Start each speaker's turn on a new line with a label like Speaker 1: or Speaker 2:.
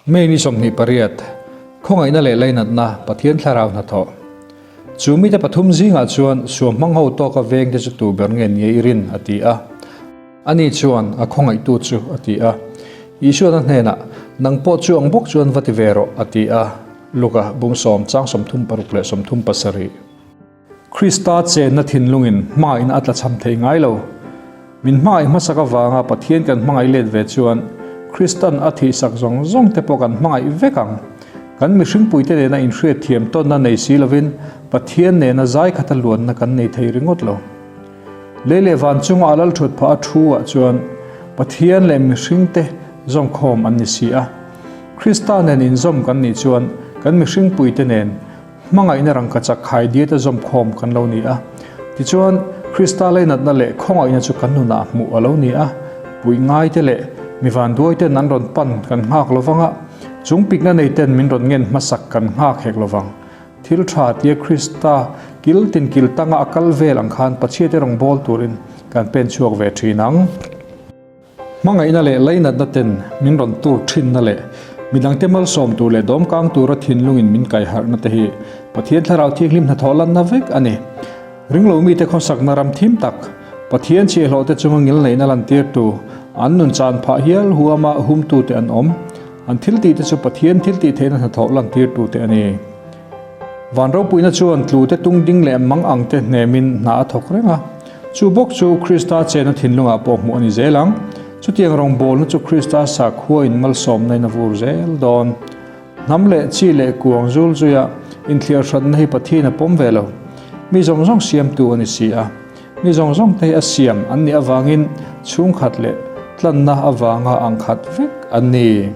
Speaker 1: May ni 28, Khawngaihna leh Lainatna, Pathian Thlarau hnathawh. Chu mite pathum zingah chuan suamhmang ho tawka vengte chu tu ber nge nia i rin? a ti a. Ani chuan, A khawngaihtu chu, a ti a. Isuan a hnenah, Nang pawh chu ang bawk chuan va ti ve rawh, a ti a. Luka, bung sawm, chang 36 leh 37. Krista chenna thinlungin hmangaihna a tlachham thei ngai lo. Min hmangaih hmasak avanga Pathian kan hmangaih let ve chuan Kristan a thihsak zawng zawng te pawh kan hmangaih vek ang. Kan mihringpuite nena inhriat thiam tawnna nei si lovin Pathian nena zai khata luanna kan nei thei ringawt lo. Lei leh van chunga a lal thut phah a thu ah chuan Pathian leh mihringte zawmkhawm an ni si a. Krista nen inzawm kan nih chuan kan mihringpuite nen Hmangaihna rangkachak khai diat a zawmkhawm kan lo ni a. Tichuan, Krista leinatna leh khawngaihna chu kan nunah hmuh a lo ni a. Puih ngaite leh mi vanduaiten an rawn pan kan nghak lo vang a, chung pikna neiten min rawn ngen hmasak kan nghak hek lo vang. Thil tha tia Krista kil tin kil tanga a kal vel ang khan Pathiate rawngbâwl turin kan pen chhuak ve thin ang. Hmangaihna leh lainatna ten min rawn tur thinna leh midangte malsawm tur leh dawmkang tura thinlungin min kaiharhna te hi Pathian Thlarau Thianghlim hnathawh lanna vek a ni. Ringlo mite khawsakna ram thim tak, Pathian chhiahhlawhte chunga ngilneihna lantirtu, an nun chan phah hial huama humtute an awm. An thiltihte chu Pathian thiltihtheihna hnathawh lantirtute a ni. Van ropuina chuan tlute tung ding leh mang angte hnemin hna a thawk reng a. Chu bawk chu Krista chena thinlungah pawh hmuh a ni zel ang. Chutiang rawngbawlna chu Krista sakhua in malsawmna in a vur zel dawn. Hnam leh chi leh kuang zul zuia inthliar hranna hi Pathian a pawm ve lo. Mi zawng zawng siamtu a ni si a. Mi zawng zawng te hi a siam an nih avangin chhungkhat leh tlanna avanga angkhat vek an ni.